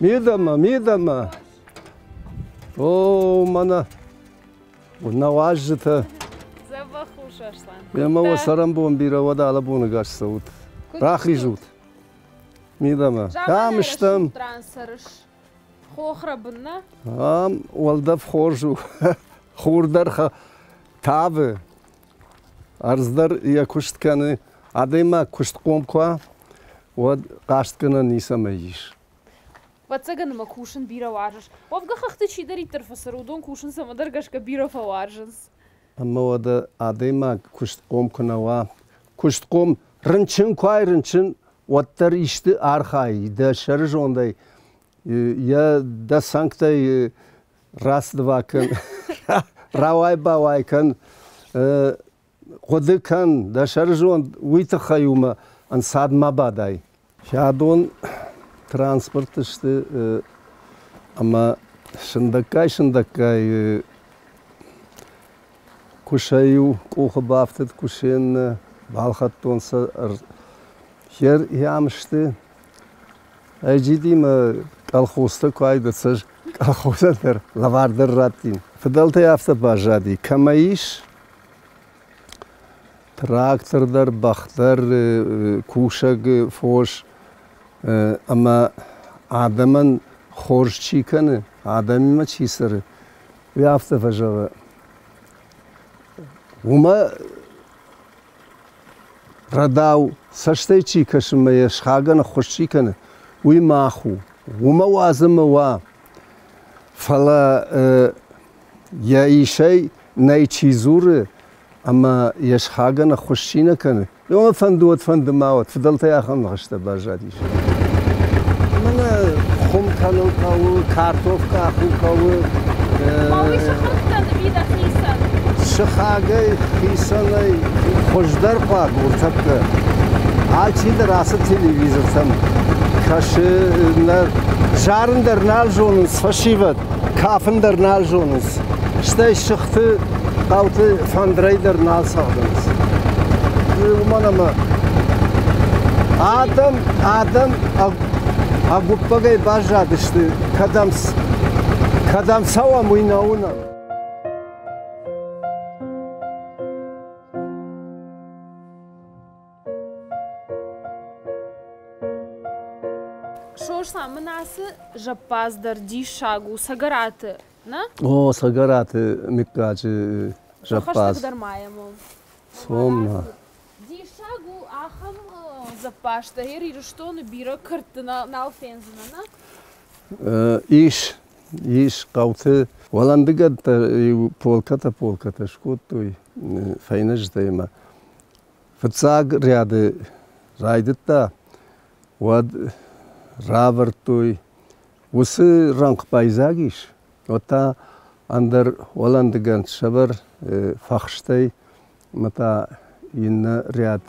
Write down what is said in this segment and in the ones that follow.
Мидӕмӕ, мидӕмӕ! О, мӕнӕ нӕ уазджытӕ. Дзӕбӕх у, Сослан. Ӕмӕ уӕ цӕрӕнбон бирӕ уӕд алы боны гас цӕут. Рахизут. Мидӕмӕ. Кӕм стӕм? Хохрӕбын, нӕ? Ам уӕлдӕф хорз у. Хур дӕр тавы. Ӕрдз дӕр йӕ куыст кӕны. Адӕймаг куыстхъом куы уа, уӕд хъастгӕнӕн ницӕмӕй ис. Ӕвӕццӕгӕн ӕмӕ кусын бирӕ уарзыс. Уӕвгӕ хӕхты чидӕриддӕр фӕцӕры, уыдон кусын цӕмӕдӕр гӕсгӕ бирӕ фӕуарзынц. Ӕмӕ уӕдӕ адӕймаг куыстхъом куы нӕ уа, куыстхъом рынчын куы уай рынчын, уӕддӕр исты архай дӕ сӕрызондӕй, йӕ дӕ цӕнгтӕй рацыдва кӕн, рауай-бауай кӕн, хъуыды кӕн, дӕ сӕрызонд уый тыххӕй у мӕ ӕнцад ма бадай. Хӕдон транспорт сты ӕмӕ сындӕггай-сындӕггай куы сӕ иу къухы бафтыд, куы се ннӕ, балхӕдтон сӕ хӕм сты. Ӕджидимӕ колхозтӕ куы айдӕцӕз, колхозӕн дӕр лӕвар дӕр раттин. Фыдӕлтӕй афтӕ баззади, кӕмӕ ис, трактор дӕр, бӕх дӕр, кусӕг фос ӕмӕ адӕмӕн хорз чи кӕны, адӕмимӕ чи цӕры, уый афтӕ фӕзӕгъы. Уымӕ рӕдау цӕстӕй чи кӕсы ӕмӕ йӕ схагӕн ӕххуыс чи кӕны, уый мах у. Уымӕ уадз ӕмӕ уа. Фӕлӕ йӕ исӕй нӕй чи дзуры ӕмӕ йӕ схагӕн ӕххуыс чи нӕ кӕны, уымӕ фӕнды уӕд, фӕнды ма уӕд, фыдӕлтӕй ахӕм ныхӕстӕ баззадис. Мӕнӕ хуым кӕнын хъӕуы, картоф къахын хъӕуы. Ма уый сыхӕгтӕн ӕви дӕхицӕн? Сыхагӕй, хицӕнӕй хуыздӕр хъуаг у тӕккӕ. Алчидӕр ацы телевизортӕм кӕсы, нӕ зарын дӕр нал зонынц фӕсивӕд. Кафын дӕр нал зонынц, стӕй сыхты хъӕуты фӕндырӕй дӕр нал цӕгъдынц. Уымӕн ӕмӕ адӕм, адӕм ӕгуыппӕгӕй баззадысты, кӕдӕм, кӕдӕм цӕуӕм, уый нӕ уынӕм. Сослан, мын ацы зӕппадз дӕр диссаг у Цӕгӕраты, нӕ? О, Цӕгӕраты мыггаджы зӕппадз. Хӕстӕгдӕр ма йӕм у. Цом-ма. Диссаг у ахӕм зӕппӕзтӕ. Ирыстоны бирӕ кӕртты нал фендзынӕ, нӕ? Ис, ис хъӕуты. Уӕлӕндыгӕттӕ иу полкӕтӕ-полкӕтӕ скодтой фӕйнӕджытӕ ӕмӕ Фыццаг ряды райдыдта, уӕд равӕрдтой, уыцы рӕнхъ байдзаг ис, уӕд та ӕндӕр уӕлӕндыгӕнд сӕвӕр фӕхстӕй ӕмӕ та иннӕ ряд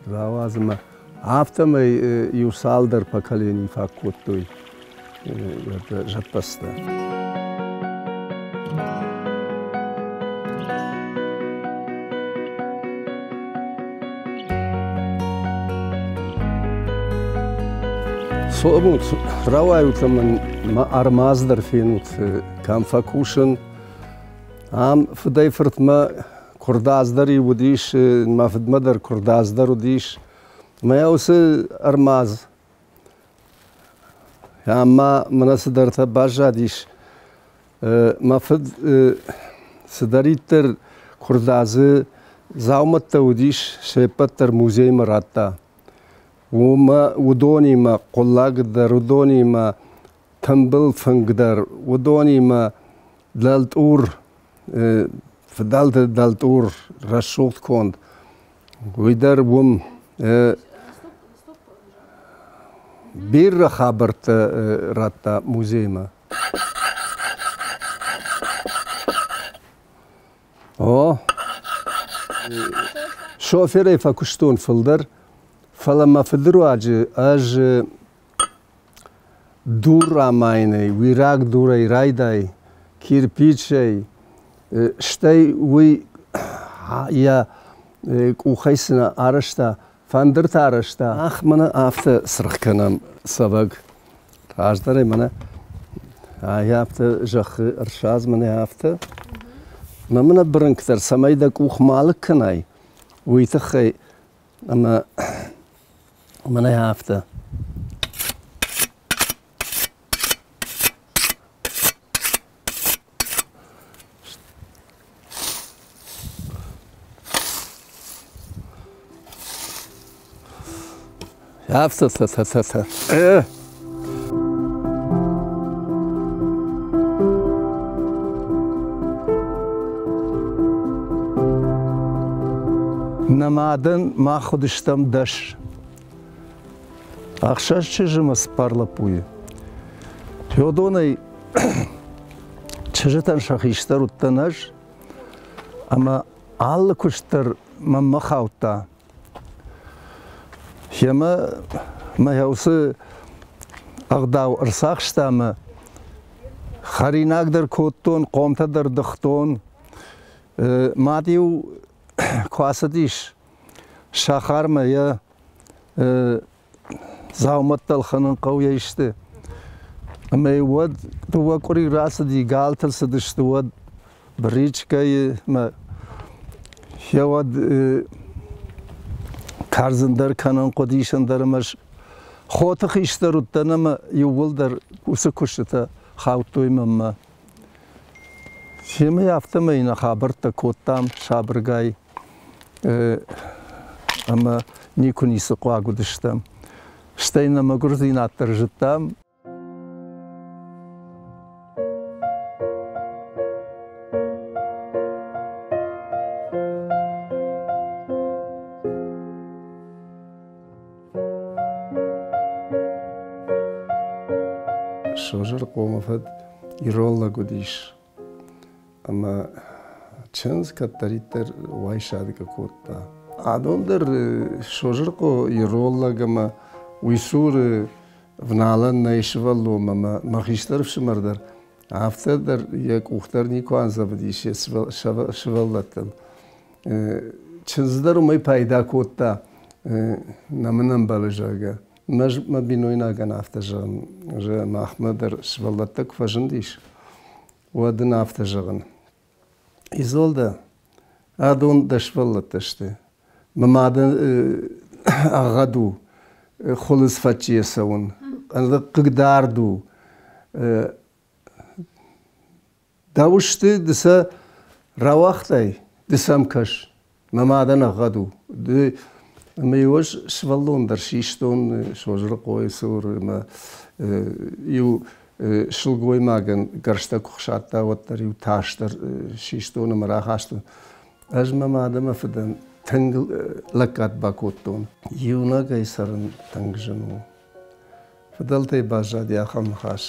рауадз ӕмӕ афтӕмӕй иу цалдӕр поколений фаг кодтой зӕппӕдзтӕ. Цомут, рауайут ӕмӕ мӕ ӕрмадз дӕр фенут, кӕм фӕкусын. Ам фыдӕй-фыртмӕ куырдадз дӕр-иу уыдис, мӕ фыдмӕ дӕр куырдадз дӕр уыдис. Мӕ уыцы ӕрмадз Ӕмӕ мӕнӕ цыдӕртӕ баззадис. Мӕ фыд цыдӕриддӕр куырдадзы дзаумӕттӕ уыдис, се ппӕт дӕр музеймӕ радта. Уымӕ уыдонимӕ хъуыллаг дӕр, уыдонимӕ тымбыл фынг дӕр, уыдонимӕ дӕлтъур, фыдӕлты дӕлтъур рӕсугъд конд. Уый дӕр уым бирӕ хабӕрттӕ радта музеймӕ. О, шоферӕй фӕкуыстон фылдӕр, фӕлӕ мӕ фыды руаджы ӕз дур амайынӕй, уираг дурӕй райдай, кирпичӕй, стӕй уый йӕ къухӕй цы нӕ арӕзта, фӕндыртӕ арӕзта. Мах мӕнӕ афтӕ цыргъ кӕнӕм цӕвӕг. Раздӕрӕй мӕнӕ ай афтӕ зӕххы ӕрсадз мӕнӕ афтӕ. Мӕ мӕнӕ бырынкъ дӕр, цӕмӕй дӕ къух ма лыг кӕнай, уый тыххӕй ӕмӕ мӕнӕ афтӕ. Афтӕ, та, та, та, та. Нӕ мадӕн мах уыдыстӕм 10. 6 чызджы мӕ 4 лӕппуйы. Теодонӕй чызджытӕн сӕ хистӕр уыдтӕн ӕз, ӕмӕ алы куыст дӕр мӕнмӕ хаудта. Йемӕ мӕ уыцы ӕгъдау ӕрцахста ӕмӕ хӕринаг дӕр кодтон, хъомтӕ дӕр дыгътон. Мад-иу куы ацыдис сахармӕ йӕ дзаумӕттӕ ӕлхӕнын хъӕуы йӕ исты. Ӕмӕ уӕд 2 къуыри рацыди, галтыл цыдысты, уӕд бричкӕйы мӕ йӕ уӕд кӕрдзын дӕр кӕнын хъуыдис ӕндӕр ӕмӕ хоты хистӕр уыдтӕн ӕмӕ иууылдӕр уыцы куыстытӕ хаудтой мӕнмӕ. Семӕ афтӕмӕй нӕ хабӕрттӕ кодтам сабыргай ӕмӕ никуы ницы хъуаг уыдыстӕм. Стӕй нӕ мӕгуырдзинад дӕр зыдтам. Созырыхъо мӕ фыд ирон лӕг уыдис. Ӕмӕ чындз кӕддӕриддӕр уайсадгӕ кодта. Адон дӕр Созырыхъо ирон лӕг ӕмӕ уый цуры вналӕн нӕй сывӕллонмӕ мӕ мӕ хистӕр ӕфсымӕр дӕр афтӕ дӕр йӕ къух дӕр никуы андзӕвыдис йӕ сывӕллӕттыл. Чындз дӕр уымӕй пайда кодта, нӕ мын ӕмбӕлы, зӕгъгӕ. Ӕз мӕ бинойнагӕн афтӕ зӕгъын, зӕгъ, махмӕ дӕр сывӕллӕттӕ куы фӕзындис, уӕд ын афтӕ зӕгъын: Изолдӕ, адон дӕ сывӕллӕттӕ сты. Мӕ мадӕн ӕгъгъӕд у хуылыдз фӕччийӕ цӕуын, хъыгдард у. Дӕу сты, ды сӕ рауагътай, ды сӕм кӕс. Мӕ мадӕн ӕгъгъӕд у. Ды ӕмӕ-иу ӕз сывӕллон дӕр систон Созырыхъойы цур ӕмӕ иу сылгоймагӕн гӕрзтӕ куы хсадта, уӕддӕр-иу тас дӕр систон ӕмӕ рахастон. Ӕз мӕ мад ӕмӕ фыдӕн тынг лӕггад бакодтон. Иунӕгӕй цӕрын тынг зын у. Фыдӕлтӕй баззади ахӕм ныхас.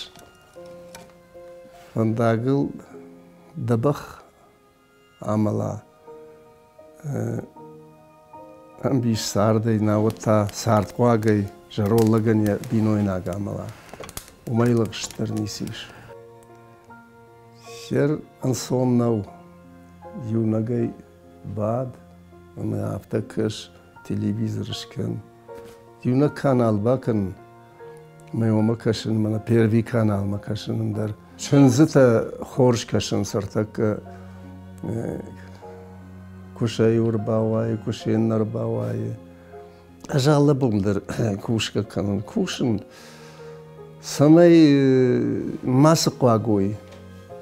Фӕндагыл дӕ бӕх амӕла ӕмбис цардӕй, науӕд та цардхъуагӕй зӕронд лӕгӕн йӕ бинойнаг амӕла. Уымӕй лӕгъстдӕр ницы ис. Сӕр ӕнцон нӕу. Иунӕгӕй бад ӕмӕ афтӕ кӕс, телевизор скӕн. Иунӕг канал бакӕн, мӕ уымӕ кӕсын, мӕнӕ Первый каналмӕ кӕсын ӕндӕр. Чындзытӕ хорз кӕсынц ӕртӕккӕ куы сӕ иу ӕрбауайы, куы се ннӕ ӕрбауайы. Ӕз алы бон дӕр кусгӕ кӕнын. Кусын, цӕмӕй мацы хъуаг уой,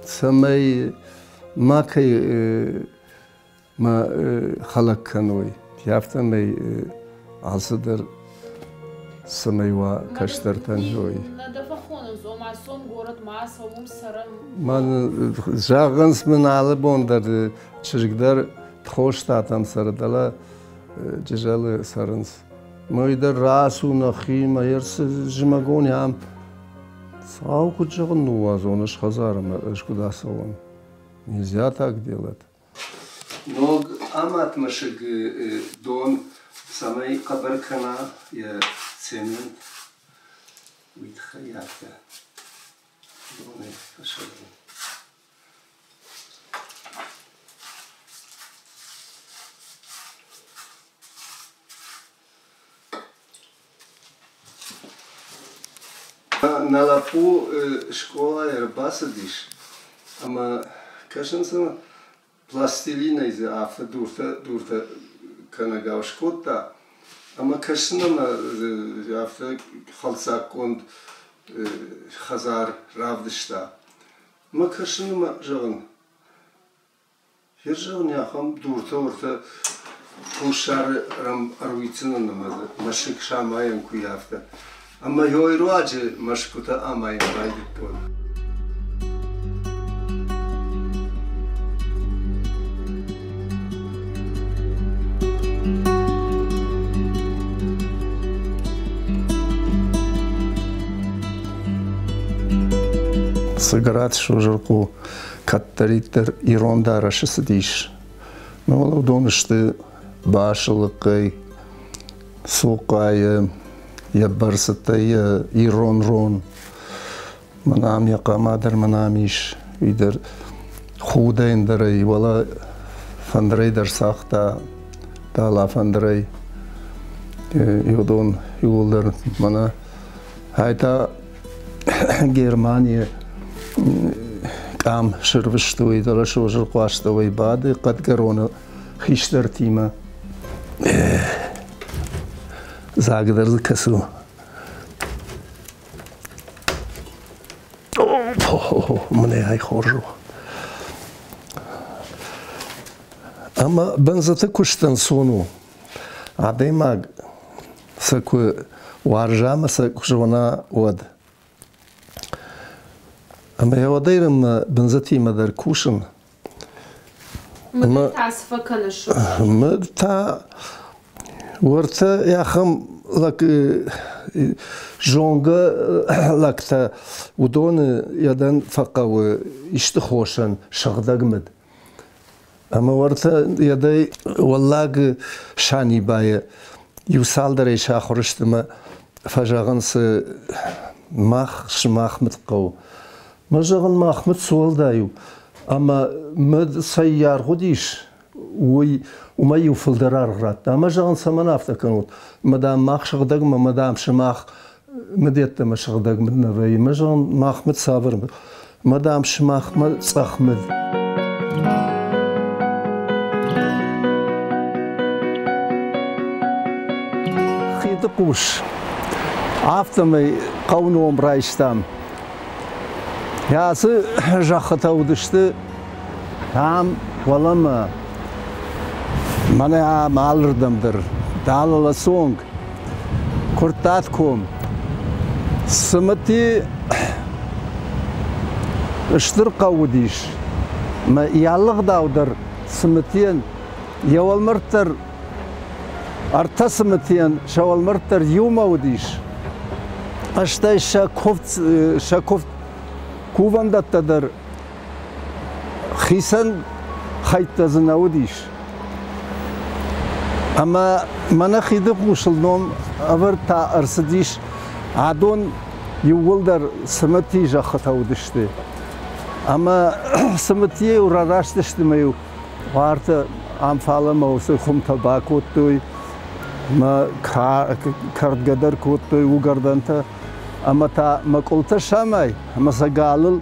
цӕмӕй макӕй ма хӕлӕг кӕной. Афтӕмӕй алцыдӕр цӕмӕй уа кӕстӕртӕн зой. Нӕ дӕ фӕхонынц, ома цом горӕтмӕ ацӕуӕм, цӕрӕм. Мӕн зӕгъынц мын алы бон дӕр чызг дӕр Тхостатӕм цӕры, дӕлӕ Джызӕлы цӕрынц. Мой дӕр рацу нӕхимӕ, ерцы зымӕгон ам. Цау куыд зӕгъын ныууадзон ӕз хӕдзармӕ, ӕз куыд ацӕуон. Нельзя так делать. Ног амад мӕсыг дон цӕмӕй хъӕбӕр кӕна йӕ цемент, уый тыххӕй афтӕ донӕй фӕсӕрдын. Нӕ лӕппу скъолайы ӕрбацыдис ӕмӕ кӕсынц ӕмӕ пластилинӕй дзы афтӕ дуртӕ дуртӕ кӕнӕгау скодта ӕмӕ кӕсын ӕмӕ афтӕ хӕлцаггонд хӕдзар равдыста. Мӕ кӕсын ӕмӕ зӕгъын, Ферзӕгъын ахӕм дуртӕ-уыртӕ Хуссары ӕруидздзынӕн ӕмӕ дзы мӕсыг самайӕн куы и, афтӕ. Ӕмӕ йой руаджы мӕсгуытӕ амайын райдыдтон. Цыгырат Созырхъо кӕддӕриддӕр ирон дарӕсы цыдис. Фӕлӕ уыдон сты басылыхъхъӕй, цухъайы, йӕ бӕрцытӕй йӕ ирон рон. Мӕнӕ ам йӕ хъама дӕр мӕнӕ ам ис, уый дӕр худӕй ӕндӕрӕй, уӕлӕ фӕндырӕй дӕр цагъта, дала фӕндырӕй. Уыдон иууылдӕр мӕнӕ ай та Германийы къам сырвыстой, дӕлӕ Созырхъо астӕуӕй бады хъӕдгӕроны хистӕртимӕ. Дзаг дӕр дзы кӕцы у. Мӕнӕ ай хорз у. Ӕмӕ бындзыты куыст ӕнцон у. Адӕймаг сӕ куы уарза ӕмӕ сӕ куы зона, уӕд. Ӕмӕ йӕ уӕдӕй мӕ бындзытимӕ дӕр кусын. Мыд та цы фӕкӕныс? Мыд та уӕртӕ ахӕм лӕг зонгӕ лӕгтӕ уыдоны йӕдӕн фӕхъӕуы исты хосӕн сыгъдӕг мыд. Ӕмӕ уӕртӕ йӕдӕй Уӕллаг Санибайы иу цалдӕрӕй сахуыр сты мӕ фӕзӕгъынц, мах сымах мыд хъӕуы. Мӕ зӕгъын, мах мыд цы уӕлдай у? Ӕмӕ мыд цӕй аргъ уыдис, уый уымӕй-иу фылдӕр аргъ радта. Ӕмӕ зӕгъын, цӕмӕн афтӕ кӕнут? Мӕ, дам, мах сыгъдӕгмӕ, мӕ, дам, сымах мыд йеддӕмӕ сыгъдӕг мыд нӕ вӕййы. Мӕ зӕгъын, мах мыд цавӕр мыд? Мӕ, дам, сымахмӕ цъӕх мыд. Хиды хъус. Афтӕмӕй хъӕуы ном райстам. Ацы зӕххытӕ уыдысты ам уӕлӕмӕ, мӕнӕ ам алырдӕм дӕр, далӕ цонг, Куырттат ком. Цымыти стыр хъӕу уыдис. Мӕ алы гъдау дӕр Цымытийӕн йӕ уӕлмӕрд дӕр ӕртӕ Цымытийӕн сӕ уӕлмӕрд дӕр иумӕ уыдис. Стӕй сӕ куывд, сӕ куывд кувӕндӕттӕ дӕр хицӕн хӕйттӕ дзы нӕ уыдис. Ӕмӕ мӕнӕ хиды хъусыл ном ӕвӕрд та ӕрцыдис, адон иууылдӕр Цымыти зӕххытӕ уыдысты. Ӕмӕ Цымытийӕ-иу рараст сты мӕ-иу уартӕ ам фалӕмӕ уыцы хуымтӕ бакодтой, мӕ кӕрдгӕ дӕр кодтой уыгӕрдӕнтӕ ӕмӕ та мӕкъуылтӕ самай ӕмӕ сӕ галыл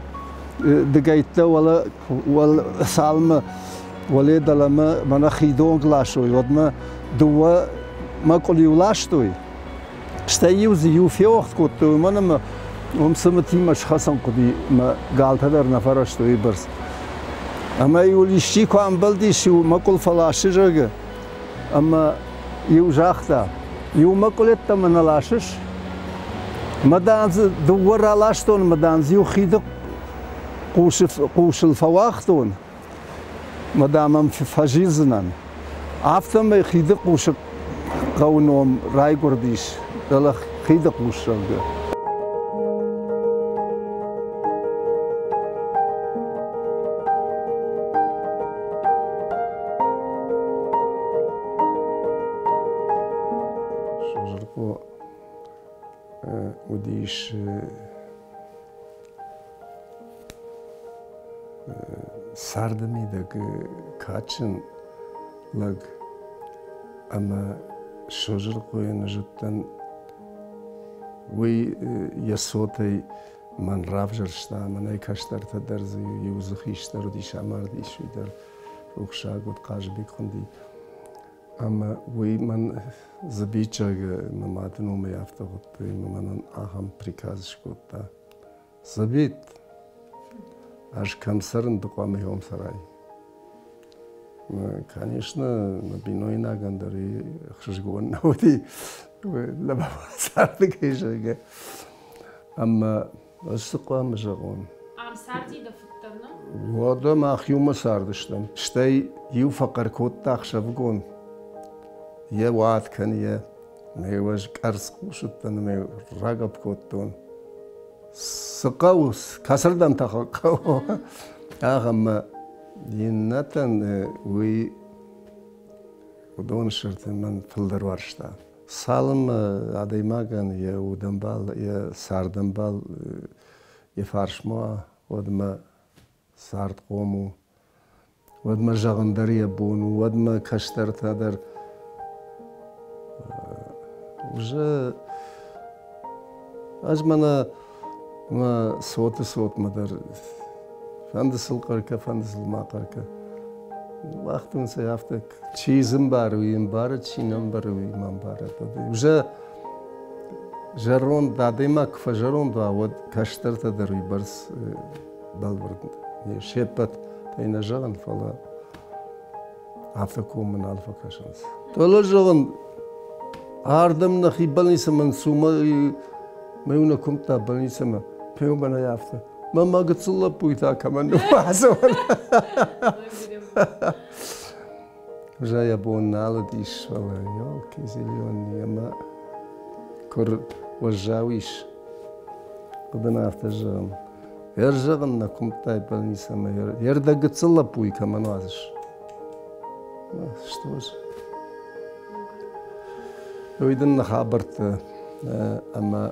дыгӕйттӕ уӕлӕ цалынмӕ уӕле дӕлӕмӕ мӕнӕ хидонг ласой, уӕдмӕ дыууӕ мӕкъуыл-иу ластой, стӕй-иу дзы иу феуӕгъд кодтой, уымӕн ӕмӕ уым цымытимӕ схӕцын хъуыди, мӕ галтӕ дӕр нӕ фӕрӕзтой уыйбӕрц. Ӕмӕ-иу исчи куы амбӕлдис, иу мӕкъуыл фӕласы, зӕгъы, ӕмӕ иу загъта, иу мӕкъуыл йеддӕмӕ нӕ ласыс? Мӕ дам дзы дыууӕ раластон, мӕ дам дзы иу хиды хъусыл фӕуагътон, мӕ дам ӕм фӕзилдзынӕн. Афтӕмӕй хиды хъусы хъӕуы ном райгуырдис, дӕлӕ хиды хъус, зӕгъгӕ. Созырхъо уыдис царды мидӕг кадджын лӕг ӕмӕ Созырхъойӕн ӕз уыдтӕн. Уый йӕ цотӕй мӕн равзӕрста, мӕнӕй кӕстӕртӕ дӕр дзы иу дзы хистӕр уыдис, амардис уый дӕр, рухсаг уыд, Хъазбег хуынди. Ӕмӕ уый мӕн Дзыбичаг мӕ мады номӕй афтӕ хуыдтой ӕмӕ мӕнӕн ахӕм приказ скодта. Дзыбит, ӕз кӕм цӕрын, ды хъуамӕ уым цӕрай. Конечно, мӕ бинойнагӕн дӕр ӕхсызгон нӕ уыди, цардыгӕй зӕгъгӕ. Ӕмӕ ӕз цы хъуамӕ зӕгъон? Ам царди дӕ фыд дӕр, нӕ? Уӕдӕ мах иумӕ цардыстӕм. Стӕй иу фӕхъӕр кодта ӕхсӕвыгон. Йӕ уат кӕн, йӕ. Мӕ ӕз къӕрцхъус уыдтӕн ӕмӕ рагӕпп кодтон. Цы хъӕуы, кӕцырдӕм та хъӕуы? Ахӕм иннӕтӕн уый уыдон сӕрты мӕн фылдӕр уарзта. Цалынмӕ адӕймагӕн йӕ удӕмбал, йӕ цардӕмбал йӕ фарсмӕ уа, уӕдмӕ цардхъом у, уӕдмӕ зӕгъын дӕр йӕ бон у, уӕдмӕ кӕстӕртӕ дӕр уже ӕз мӕнӕ мӕ цоты цотмӕ дӕр фӕнды сыл хъӕр кӕ, фӕнды сыл ма хъӕр кӕ. Уагътон сӕ афтӕ, чи дзы мбары, уый ӕмбары, чи нӕ мбары, уый ма мбары. Уже зӕронд адӕймаг куы фӕзӕронд уа, уӕд кӕстӕртӕ дӕр уыйбӕрц бӕлвырд не се ппӕтӕй нӕ зӕгъын, фӕлӕ афтӕ коммӕ нал фӕкӕсынц. Фӕлӕ зӕгъын, ардӕм нӕхи больницӕмӕ цумӕ мӕ нӕ куымдта больницӕмӕ, пеумӕнӕй афтӕ. Мӕ ма гыццыл лӕппуйы та кӕмӕн ныууадзон. Уже йӕ бон нал уыдис, фӕлӕ елки зеленый ӕмӕ куы уӕззау ис. Хъуыдын афтӕ зӕгъын. Ӕрзӕгъын нӕ куымдтай больницӕмӕ, йе рдӕг гыццыл лӕппуйы кӕмӕн уадзыс? Что ж. Уый дын нӕ хабӕрттӕ ӕмӕ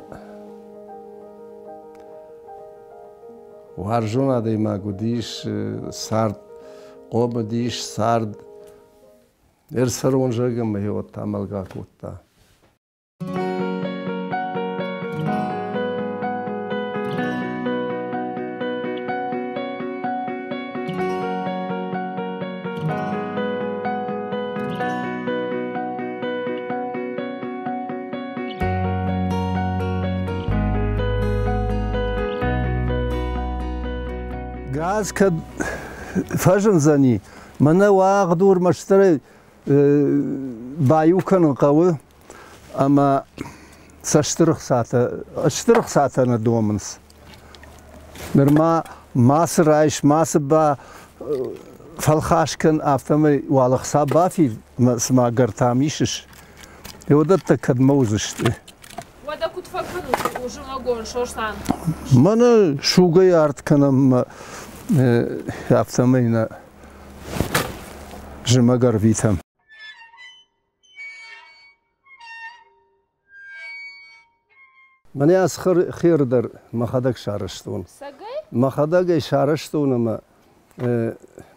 уарзон адӕймаг уыдис, цард хъом уыдис, цард ӕрцӕрон зӕгъгӕ мӕ уӕд та мӕлгӕ кодта. Газ кӕд фӕзындзӕни, мӕнӕ уагъд у ӕрмӕстдӕр баиу кӕнын хъӕуы ӕмӕ сӕ стыр ӕхцатӕ, стыр ӕхцатӕ нӕ домынц. Нырма мацы райс, мацы ба фӕлхас кӕн, афтӕмӕй уал ӕхца бафид, цыма гӕртам исыс. Уыдӕттӕ кӕдмӕ уыдзысты? Уӕдӕ куыд фӕкӕнут зымӕгон, Сослан? Мӕнӕ сугӕй арт кӕнӕм, афтӕмӕй нӕ зымӕг ӕрвитӕм. Мӕнӕ ацы хер дӕр мӕхӕдӕг сарӕзтон. Сагӕй? Мӕхӕдӕг ӕй сарӕзтон ӕмӕ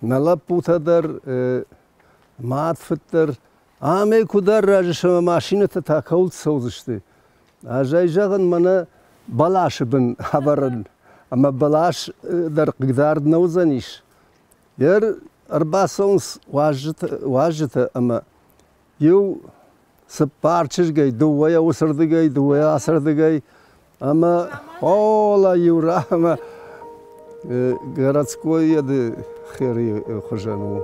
нӕ лӕппутӕ дӕр, мад, фыд дӕр ӕмӕ куыд ӕррӕзыс ӕмӕ машинӕтӕ та кӕуыл цӕудзысты? Ӕз ӕй зӕгъын, мӕнӕ бӕласы бын ӕвӕрын ӕмӕ бӕлас дӕр хъыгдард нӕ уыдзӕнис. Ер ӕрбацӕуынц уазджытӕ ӕмӕ иу цыппар чызгӕй, дыууӕйӕ уыцырдыгӕй, дыууӕйӕ ацырдыгӕй ӕмӕ ола иу ӕмӕ городской еды херы хуызӕн у.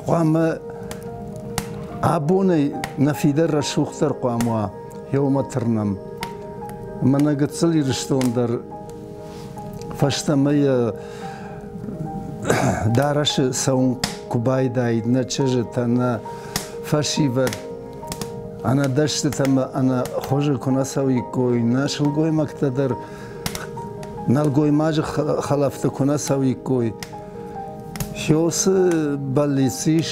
Хъуамӕ абонӕй нӕ фидӕр рӕсугъддӕр хъуамӕ уа, еумӕ тырнӕм. Ӕмӕ нӕ гыццыл Ирыстон дӕр фӕстӕмӕ йӕ дарӕсы цӕуын куы байдаид нӕ чызджытӕ, нӕ фӕсивӕд ӕнӕ дӕстытӕ ӕмӕ ӕнӕ хуызы куы нӕ цӕуиккой, нӕ сылгоймӕгтӕ дӕр нӕлгоймаджы хӕлӕфты куы нӕ цӕуиккой. Хёсы бӕллиц ис,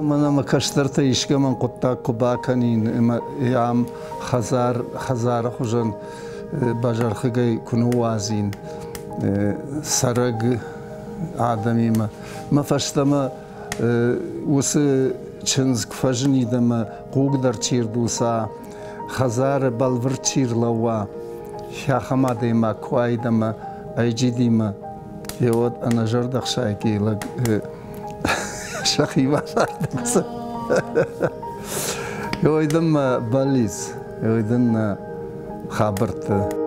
мӕнӕ мӕ кӕстӕртӕ искӕмӕн хъуыддаг куы бакӕнин ӕмӕ ам хӕдзар, хӕдзары хуызӕн бӕзӕрхыгӕй куы ныууадзин цӕрӕг адӕмимӕ. Мӕ фӕстӕмӕ уыцы чындз куы фӕзынид ӕмӕ хъуг дӕр чи рдуца, хӕдзары бӕлвырд чи рлӕууа, ахӕм адӕймаг куы уаид ӕмӕ ӕйджидимӕ йеуӕд ӕнӕзӕрдӕхсайгӕ лӕг сӕхимӕ цардӕнцӕ. Еуӕй дын мӕ бӕллиц, еуӕй дын нӕ хабӕрттӕ.